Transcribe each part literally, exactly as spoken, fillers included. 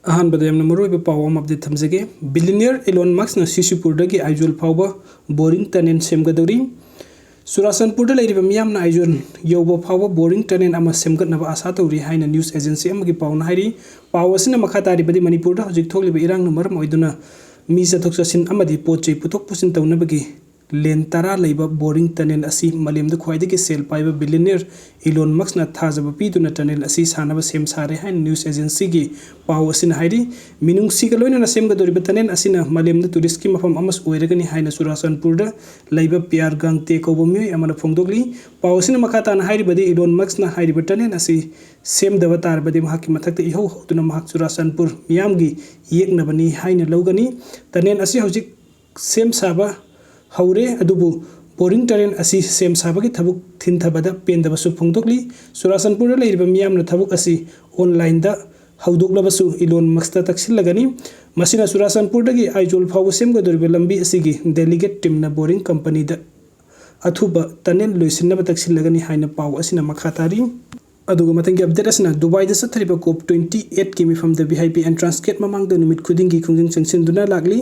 ꯑꯍꯥꯟꯕꯗ ꯌꯥꯝꯅ ꯃꯔꯨꯑꯣꯏꯕ ꯄꯥꯎ ꯑꯃ ꯑꯞꯗꯦꯠ ꯊꯝꯖꯒꯦ꯫ ꯕꯤꯂꯤꯅꯤꯌꯔ ꯏꯂꯣꯟ ꯃꯛꯁꯅ ꯁꯤꯁꯨꯄꯨꯔꯗꯒꯤ ꯑꯥꯏꯖꯣꯜ ꯐꯥꯎꯕ ꯕꯣꯔꯤꯡ ꯇꯅꯦꯜ ꯁꯦꯝꯒꯗꯧꯔꯤ꯫ ꯆꯨꯔꯥꯆꯥꯟꯄꯨꯔꯗ ꯂꯩꯔꯤꯕ ꯃꯤꯌꯥꯝꯅ ꯑꯥꯏꯖꯣꯜ ꯌꯧꯕ ꯐꯥꯎꯕ ꯕꯣꯔꯤꯡ ꯇꯅꯦꯜ ꯑꯃ ꯁꯦꯝꯒꯠꯅꯕ ꯑꯥꯁꯥ ꯇꯧꯔꯤ ꯍꯥꯏꯅ ꯅ꯭ꯌꯨꯁ ꯑꯦꯖꯦꯟꯁꯤ ꯑꯃꯒꯤ ꯄꯥꯎꯅ ꯍꯥꯏꯔꯤ꯫ ꯄꯥꯎ ꯑꯁꯤꯅ ꯃꯈꯥ ꯇꯥꯔꯤꯕꯗꯤ ꯃꯅꯤꯄꯨꯔꯗ ꯍꯧꯖꯤꯛ ꯊꯣꯛꯂꯤꯕ ꯏꯔꯥꯡꯅ ꯃꯔꯝ ꯑꯣꯏꯗꯨꯅ ꯃꯤ ꯆꯠꯊꯣꯛ ꯆꯠꯁꯤꯟ ꯑꯃꯗꯤ ꯄꯣꯠ ꯆꯩ ꯄꯨꯊꯣꯛ ꯄꯨꯁꯤꯟ ꯇꯧꯅꯕꯒꯤ ꯂꯦꯟ ꯇꯔꯥ ꯂꯩꯕ ꯕꯣꯔꯤꯡ ꯇꯅꯦꯜ ꯑꯁꯤ ꯃꯥꯂꯦꯝꯗ ꯈ꯭ꯋꯥꯏꯗꯒꯤ ꯁꯦꯜ ꯄꯥꯏꯕ ꯕꯤꯂꯤꯅꯤꯌꯔ ꯏꯂꯣꯟ ꯃꯛꯁꯅ ꯊꯥꯖꯕ ꯄꯤꯗꯨꯅ ꯇꯅꯦꯜ ꯑꯁꯤ ꯁꯥꯅꯕ ꯁꯦꯝ ꯁꯥꯔꯦ ꯍꯥꯏꯅ ꯅ꯭ꯌꯨꯁ ꯑꯦꯖꯦꯟꯁꯤꯒꯤ ꯄꯥꯎ ꯑꯁꯤꯅ ꯍꯥꯏꯔꯤ꯫ ꯃꯤꯅꯨꯡꯁꯤꯒ ꯂꯣꯏꯅꯅ ꯁꯦꯝꯒꯗꯧꯔꯤꯕ ꯇꯅꯦꯜ ꯑꯁꯤꯅ ꯃꯥꯂꯦꯝꯗ ꯇꯨꯔꯤꯁꯀꯤ ꯃꯐꯝ ꯑꯃꯁꯨ ꯑꯣꯏꯔꯒꯅꯤ ꯍꯥꯏꯅ ꯆꯨꯔꯥꯆꯥꯟꯄꯨꯔꯗ ꯂꯩꯕ ꯄꯤꯌꯥꯔ ꯒꯥꯡꯇꯦ ꯀꯧꯕ ꯃꯤꯑꯣꯏ ꯑꯃꯅ ꯐꯣꯡꯗꯣꯛꯂꯤ꯫ ꯄꯥꯎ ꯑꯁꯤꯅ ꯃꯈꯥ ꯇꯥꯅ ꯍꯥꯏꯔꯤꯕꯗꯤ, ꯏꯂꯣꯟ ꯃꯛꯁꯅ ꯍꯥꯏꯔꯤꯕ ꯇꯅꯦꯜ ꯑꯁꯤ ꯁꯦꯝꯗꯕ ꯇꯥꯔꯕꯗꯤ ꯃꯍꯥꯛꯀꯤ ꯃꯊꯛꯇ ꯏꯍꯧ ꯍꯧꯗꯨꯅ ꯃꯍꯥꯛ ꯆꯨꯔꯥꯆꯥꯟꯄꯨꯔ ꯃꯤꯌꯥꯝꯒꯤ ꯌꯦꯛꯅꯕꯅꯤ ꯍꯥꯏꯅ ꯂꯧꯒꯅꯤ꯫ ꯇꯅꯦꯜ ꯑꯁꯤ ꯍꯧꯖꯤꯛ ꯁꯦꯝ ꯁꯥꯕ ꯍꯧꯔꯦ, ꯑꯗꯨꯕꯨ ꯕꯣꯔꯤꯡ ꯇꯅꯦꯜ ꯑꯁꯤ ꯁꯦꯝ ꯁꯥꯕꯒꯤ ꯊꯕꯛ ꯊꯤꯟꯊꯕꯗ ꯄꯦꯟꯗꯕꯁꯨ ꯐꯣꯡꯗꯣꯛꯂꯤ꯫ ꯆꯨꯔꯥꯆꯥꯟꯄꯨꯔꯗ ꯂꯩꯔꯤꯕ ꯃꯤꯌꯥꯝꯅ ꯊꯕꯛ ꯑꯁꯤ ꯑꯣꯟꯂꯥꯏꯟꯗ ꯍꯧꯗꯣꯛꯂꯕꯁꯨ ꯏꯂꯣꯟ ꯃꯛꯁꯇ ꯇꯛꯁꯤꯜꯂꯒꯅꯤ꯫ ꯃꯁꯤꯅ ꯆꯨꯔꯥꯆꯥꯟꯄꯨꯔꯗꯒꯤ ꯑꯥꯏꯖꯣꯜ ꯐꯥꯎꯕ ꯁꯦꯝꯒꯗꯧꯔꯤꯕ ꯂꯝꯕꯤ ꯑꯁꯤꯒꯤ ꯗꯦꯂꯤꯒꯦꯠ ꯇꯤꯝꯅ ꯕꯣꯔꯤꯡ ꯀꯝꯄꯅꯤꯗ ꯑꯊꯨꯕ ꯇꯅꯦꯜ ꯂꯣꯏꯁꯤꯟꯅꯕ ꯇꯛꯁꯤꯜꯂꯒꯅꯤ ꯍꯥꯏꯅ ꯄꯥꯎ ꯑꯁꯤꯅ ꯃꯈꯥ ꯇꯥꯔꯤ꯫ ꯑꯗꯨꯒ ꯃꯊꯪꯒꯤ ꯑꯞꯗꯦꯠ ꯑꯁꯤꯅ ꯗꯨꯕꯥꯏꯗ ꯆꯠꯊꯔꯤꯕ ꯀꯣꯞ ꯇ꯭ꯋꯦꯟꯇꯤ ꯑꯩꯠꯀꯤ ꯃꯤꯐꯝꯗ V I P entrance gate ꯃꯃꯥꯡꯗ ꯅꯨꯃꯤꯠ ꯈꯨꯗꯤꯡꯒꯤ ꯈꯣꯡꯖꯪ ꯆꯪꯁꯤꯟꯗꯨꯅ ꯂꯥꯛꯂꯤ꯫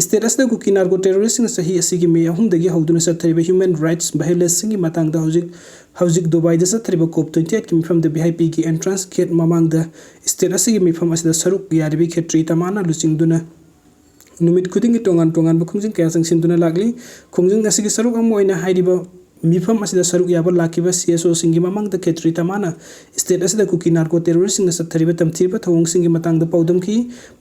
ꯁ꯭ꯇꯦꯠ ꯑꯁꯤꯗ ꯀꯨꯀꯤ ꯅꯥꯔꯀꯣ ꯇꯦꯔꯣꯔꯤꯁꯁꯤꯡꯅ ꯆꯍꯤ ꯑꯁꯤꯒꯤ ꯃꯦ ꯑꯍꯨꯝꯗꯒꯤ ꯍꯧꯗꯨꯅ ꯆꯠꯊꯔꯤꯕ ꯍ꯭ꯌꯨꯃꯦꯟ ꯔꯥꯏꯠꯁ ꯚꯥꯏꯑꯣꯂꯦꯟꯁꯁꯤꯡꯒꯤ ꯃꯇꯥꯡꯗ ꯍꯧꯖꯤꯛ ꯍꯧꯖꯤꯛ ꯗꯨꯕꯥꯏꯗ ꯆꯠꯊꯔꯤꯕ ꯀꯣꯞ ꯇ꯭ꯋꯦꯟꯇꯤ ꯑꯩꯠꯀꯤ ꯃꯤꯐꯝꯗ ꯚꯤ ꯑꯥꯏ ꯄꯤꯒꯤ ꯑꯦꯟꯇ꯭ꯔꯥꯟꯁ ꯒꯦꯠ ꯃꯃꯥꯡꯗ ꯁ꯭ꯇꯦꯠ ꯑꯁꯤꯒꯤ ꯃꯤꯐꯝ ꯑꯁꯤꯗ ꯁꯔꯨꯛ ꯌꯥꯔꯤꯕ ꯈꯦꯇ꯭ꯔꯤ ꯇꯃꯥꯟꯅ ꯂꯨꯆꯤꯡꯗꯨꯅ ꯅꯨꯃꯤꯠ ꯈꯨꯗꯤꯡꯒꯤ ꯇꯣꯉꯥꯟ ꯇꯣꯉꯥꯟꯕ ꯈꯣꯡꯖꯪ ꯀꯌꯥ ꯆꯪꯁꯤꯟꯗꯨꯅ ꯂꯥꯛꯂꯤ꯫ ꯈꯣꯡꯖꯪ ꯑꯁꯤꯒꯤ ꯁꯔꯨꯛ ꯑꯃ ꯑꯣꯏꯅ ꯍꯥꯏꯔꯤꯕ ꯃꯤꯐꯝ ꯑꯁꯤꯗ ꯁꯔꯨꯛ ꯌꯥꯕ ꯂꯥꯛꯈꯤꯕ ꯁꯤ ꯑꯦꯁ ꯑꯣꯁꯤꯡꯒꯤ ꯃꯃꯥꯡꯗ ꯈꯦꯇ꯭ꯔꯤ ꯇꯃꯥꯟꯅ ꯁ꯭ꯇꯦꯠ ꯑꯁꯤꯗ ꯀꯨꯀꯤ ꯅꯥꯔꯀꯣ ꯇꯦꯔꯣꯔꯤꯁꯁꯤꯡꯅ ꯆꯠꯊꯔꯤꯕ ꯇꯝꯊꯤꯔꯕ ꯊꯧꯑꯣꯡꯁꯤꯡꯒꯤ ꯃꯇꯥꯡꯗ ꯄꯥꯎꯗꯝꯈꯤ꯫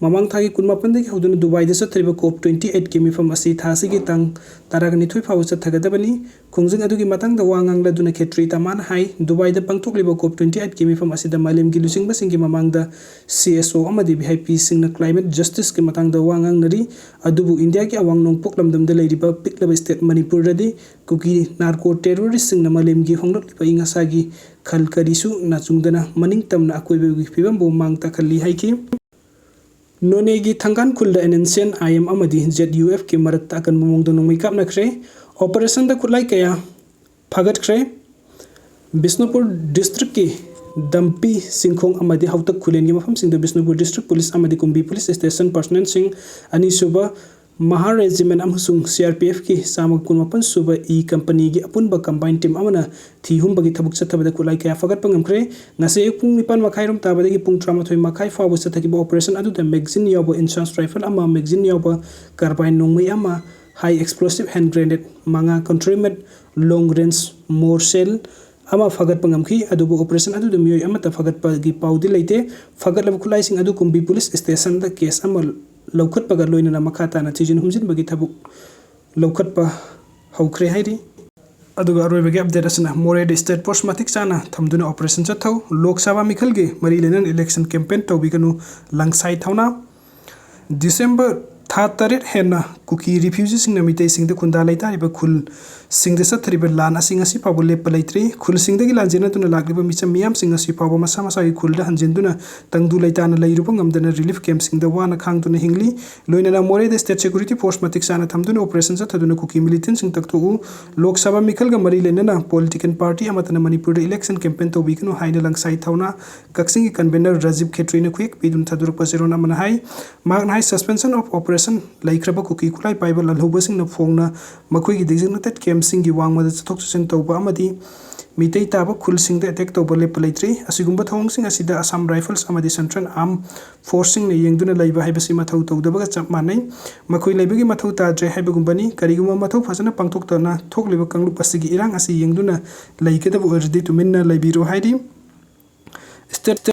ꯃꯃꯥꯡ ꯊꯥꯒꯤ ꯀꯨꯟꯃꯥꯄꯟꯗꯒꯤ ꯍꯧꯗꯨꯅ ꯗꯨꯕꯥꯏꯗ ꯆꯠꯊꯔꯤꯕ ꯀꯣꯞ ꯇ꯭ꯋꯦꯟꯇꯤ ꯑꯩꯠꯀꯤ ꯃꯤꯐꯝ ꯑꯁꯤ ꯊꯥ ꯑꯁꯤꯒꯤ ꯇꯥꯡ ꯇꯔꯥꯅꯤꯊꯣꯏ ꯐꯥꯎꯕ ꯆꯠꯊꯒꯗꯕꯅꯤ꯫ ꯈꯣꯡꯖꯪ ꯑꯗꯨꯒꯤ ꯃꯇꯥꯡꯗ ꯋꯥ ꯉꯥꯡꯂꯗꯨꯅ ꯈꯦꯇ꯭ꯔꯤ ꯇꯃꯥꯟꯅ ꯍꯥꯏ, ꯗꯨꯕꯥꯏꯗ ꯄꯥꯡꯊꯣꯛꯂꯤꯕ ꯀꯣꯞ ꯇ꯭ꯋꯦꯟꯇꯤ ꯑꯩꯠꯀꯤ ꯃꯤꯐꯝ ꯑꯁꯤꯗ ꯃꯥꯂꯦꯝꯒꯤ ꯂꯨꯆꯤꯡꯕꯁꯤꯡꯒꯤ ꯃꯃꯥꯡꯗ ꯁꯤ ꯑꯦꯁ ꯑꯣ ꯑꯃꯗꯤ ꯚꯤ ꯑꯥꯏ ꯄꯤꯁꯤꯡꯅ ꯀ꯭ꯂꯥꯏꯃꯦꯠ ꯖꯁꯇꯤꯁꯀꯤ ꯃꯇꯥꯡꯗ ꯋꯥ ꯉꯥꯡꯅꯔꯤ꯫ ꯑꯗꯨꯕꯨ ꯏꯟꯗꯤꯌꯥꯒꯤ ꯑꯋꯥꯡ ꯅꯣꯡꯄꯣꯛ ꯂꯝꯗꯝꯗ ꯂꯩꯔꯤꯕ ꯄꯤꯛꯂꯕ ꯁ꯭ꯇꯦꯠ ꯃꯅꯤꯄꯨꯔꯗꯗꯤ ꯀꯨꯀꯤ ꯅꯥꯔꯀꯣ ꯇꯦꯔꯣꯔꯤꯁꯁꯤꯡꯅ ꯃꯥꯂꯦꯝꯒꯤ ꯍꯣꯡꯂꯛꯂꯤꯕ ꯑꯏꯪ ꯑꯁꯥꯒꯤ ꯈꯜ ꯀꯔꯤꯁꯨ ꯅꯥꯆꯨꯡꯗꯅ ꯃꯅꯤꯡ ꯇꯝꯅ ꯑꯀꯣꯏꯕꯒꯤ ꯐꯤꯕꯝꯕꯨ ꯃꯥꯡ ꯇꯥꯛꯍꯜꯂꯤ ꯍꯥꯏꯈꯤ꯫ ꯅꯣꯅꯦꯒꯤ ꯊꯥꯡꯒꯥꯟ ꯈꯨꯜꯗ N N C N I M ꯑꯃꯗꯤ ꯖꯦꯠ ꯌꯨ ꯑꯦꯐꯀꯤ ꯃꯔꯛꯇ ꯑꯀꯟꯕ ꯃꯑꯣꯡꯗ ꯅꯣꯡꯃꯩ ꯀꯥꯞꯅꯈ꯭ꯔꯦ꯫ ꯑꯣꯄꯔꯦꯁꯟꯗ ꯈꯨꯠꯂꯥꯏ ꯀꯌꯥ ꯐꯥꯒꯠꯈ꯭ꯔꯦ꯫ ꯕꯤꯁꯅꯨꯄꯨꯔ ꯗꯤꯁꯇ꯭ꯔꯤꯛꯀꯤ ꯗꯝꯄꯤ, ꯆꯤꯡꯈꯣꯡ ꯑꯃꯗꯤ ꯍꯥꯎꯇꯛ ꯈꯨꯂꯦꯟꯒꯤ ꯃꯐꯝꯁꯤꯡꯗ ꯕꯤꯁꯅꯨꯄꯨꯔ district police ꯑꯃꯗꯤ ꯀꯨꯝꯕꯤ police station personnelꯁꯤꯡ, ꯑꯅꯤꯁꯨꯕ ꯃꯍꯥ regiment ꯑꯃꯁꯨꯡ C R P F ꯀꯤ ꯆꯥꯝꯃꯒ ꯀꯨꯟꯃꯥꯄꯟ ꯁꯨꯕ E companyꯒꯤ ꯑꯄꯨꯟꯕ combined team ꯑꯃꯅ ꯊꯤ ꯍꯨꯝꯕꯒꯤ ꯊꯕꯛ ꯆꯠꯊꯕꯗ ꯈꯨꯠꯂꯥꯏ ꯀꯌꯥ ꯐꯒꯠꯄ ꯉꯝꯈ꯭ꯔꯦ꯫ ꯉꯁꯤ ꯑꯌꯨꯛ ꯄꯨꯡ ꯅꯤꯄꯥꯟ ꯃꯈꯥꯏꯔꯣꯝ ꯇꯥꯕꯗꯒꯤ ꯄꯨꯡ ꯇꯔꯥꯃꯥꯊꯣꯏ ꯃꯈꯥꯏ ꯐꯥꯎꯕ ꯆꯠꯊꯈꯤꯕ operation ꯑꯗꯨꯗ magazine ꯌꯥꯎꯕ insurance rifle ꯑꯃ, magazine ꯌꯥꯎꯕ carbine ꯅꯣꯡꯃꯩ ꯑꯃ, high explosive hand grenade ꯃꯉꯥ, contraband long range more shell ꯑꯃ ꯐꯒꯠꯄ ꯉꯝꯈꯤ꯫ ꯑꯗꯨꯕꯨ operation ꯑꯗꯨꯗ ꯃꯤꯑꯣꯏ ꯑꯃꯠꯇ ꯐꯒꯠꯄꯒꯤ ꯄꯥꯎꯗꯤ ꯂꯩꯇꯦ꯫ ꯐꯒꯠꯂꯕ ꯈꯨꯠꯂꯥꯏꯁꯤꯡ ꯑꯗꯨ ꯀꯨꯝꯕꯤ police stationꯗ case ꯑꯃ ꯂꯧꯈꯠꯄꯒ ꯂꯣꯏꯅꯅ ꯃꯈꯥ ꯇꯥꯅ ꯊꯤꯖꯤꯟ ꯍꯨꯝꯖꯤꯟꯕꯒꯤ ꯊꯕꯛ ꯂꯧꯈꯠꯄ ꯍꯧꯈ꯭ꯔꯦ ꯍꯥꯏꯔꯤ꯫ ꯑꯗꯨꯒ ꯑꯔꯣꯏꯕꯒꯤ update ꯑꯁꯤꯅ ꯃꯣꯔꯦꯗ state force ꯃꯇꯤꯛ ꯆꯥꯅ ꯊꯝꯗꯨꯅ operation ꯆꯠꯊꯧ, ꯂꯣꯛ ꯁꯚꯥ ꯃꯤꯈꯜꯒꯤ ꯃꯔꯤ ꯂꯩꯅꯅ election campaign ꯇꯧꯕꯤꯒꯅꯨ, ꯂꯪꯁꯥꯏ ꯊꯧꯅꯥ꯫ December ꯊꯥ ꯇꯔꯦꯠ ꯍꯦꯟꯅ ꯀꯨꯀꯤ refugeeꯁꯤꯡꯅ ꯃꯤꯇꯩꯁꯤꯡꯗ ꯈꯨꯟꯗꯥ ꯂꯩꯇꯥꯔꯤꯕ ꯈꯨꯜꯁꯤꯡꯗ ꯆꯠꯊꯔꯤꯕ ꯂꯥꯟ ꯑꯁꯤ ꯉꯁꯤ ꯐꯥꯎꯕ ꯂꯦꯞꯄ ꯂꯩꯇ꯭ꯔꯤ꯫ ꯈꯨꯜꯁꯤꯡꯗꯒꯤ ꯂꯥꯟꯖꯦꯟꯅꯗꯨꯅ ꯂꯥꯛꯂꯤꯕ ꯃꯤꯆꯝ ꯃꯤꯌꯥꯝꯁꯤꯡ ꯉꯁꯤ ꯐꯥꯎꯕ ꯃꯁꯥ ꯃꯁꯥꯒꯤ ꯈꯨꯜꯗ ꯍꯟꯖꯤꯟꯗꯨꯅ ꯇꯪꯗꯨ ꯂꯩꯇꯥꯅ ꯂꯩꯔꯨꯕ ꯉꯝꯗꯅ relief campꯁꯤꯡꯗ ꯋꯥꯅ ꯈꯥꯡꯗꯨꯅ ꯍꯤꯡꯂꯤ꯫ ꯂꯣꯏꯅꯅ ꯃꯣꯔꯦꯗ state security force ꯃꯇꯤꯛ ꯆꯥꯅ ꯊꯝꯗꯨꯅ operation ꯆꯠꯊꯗꯨꯅ ꯀꯨꯀꯤ militantꯁꯤꯡ ꯇꯛꯊꯣꯛꯎ꯫ ꯂꯣꯛ ꯁꯚꯥ ꯃꯤꯈꯜꯒ ꯃꯔꯤ ꯂꯩꯅꯅ political party ꯑꯃꯠꯇꯅ ꯃꯅꯤꯄꯨꯔꯗ election campaign ꯇꯧꯕꯤꯒꯅꯨ ꯍꯥꯏꯅ ꯂꯪꯁꯥꯏ ꯊꯧꯅꯥ ꯀꯛꯆꯤꯡꯒꯤ convener ꯔꯥꯖꯤꯕ ꯈꯦꯇ꯭ꯔꯤꯅ ꯈꯨꯌꯦꯛ ꯄꯤꯗꯨꯅ ꯊꯥꯗꯣꯔꯛꯄ ꯆꯦꯔꯣꯜ ꯑꯃꯅ ꯍꯥꯏ꯫ ꯃꯍꯥꯛꯅ ꯍꯥꯏ, suspension of operation ꯂꯩꯈ꯭ꯔꯕ ꯀꯨꯀꯤ ꯈꯨꯠꯂꯥꯏ ꯄꯥꯏꯕ ꯂꯥꯜꯍꯧꯕꯁꯤꯡꯅ ꯐꯣꯡꯅ ꯃꯈꯣꯏꯒꯤ designated campꯁꯤꯡꯒꯤ ꯋꯥꯡꯃꯗ ꯆꯠꯊꯣꯛ ꯆꯠꯁꯤꯟ ꯇꯧꯕ ꯑꯃꯗꯤ ꯃꯤꯇꯩ ꯇꯥꯕ ꯈꯨꯜꯁꯤꯡꯗ attack ꯇꯧꯕ ꯂꯦꯞꯄ ꯂꯩꯇ꯭ꯔꯤ꯫ ꯑꯁꯤꯒꯨꯝꯕ ꯊꯧꯑꯣꯡꯁꯤꯡ ꯑꯁꯤꯗ Assam Rifles ꯑꯃꯗꯤ Central Armed Forceꯁꯤꯡꯅ ꯌꯦꯡꯗꯨꯅ ꯂꯩꯕ ꯍꯥꯏꯕꯁꯤ ꯃꯊꯧ ꯇꯧꯗꯕꯒ ꯆꯞ ꯃꯥꯟꯅꯩ꯫ ꯃꯈꯣꯏ ꯂꯩꯕꯒꯤ ꯃꯊꯧ ꯇꯥꯗ꯭ꯔꯦ ꯍꯥꯏꯕꯒꯨꯝꯕꯅꯤ꯫ ꯀꯔꯤꯒꯨꯝꯕ ꯃꯊꯧ ꯐꯖꯅ ꯄꯥꯡꯊꯣꯛꯇꯅ ꯊꯣꯛꯂꯤꯕ ꯀꯥꯡꯂꯨꯞ ꯑꯁꯤꯒꯤ ꯏꯔꯥꯡ ꯑꯁꯤ ꯌꯦꯡꯗꯨꯅ ꯂꯩꯒꯗꯕ ꯑꯣꯏꯔꯗꯤ ꯇꯨꯃꯤꯟꯅ ꯂꯩꯕꯤꯔꯣ ꯍꯥꯏꯔꯤ꯫ State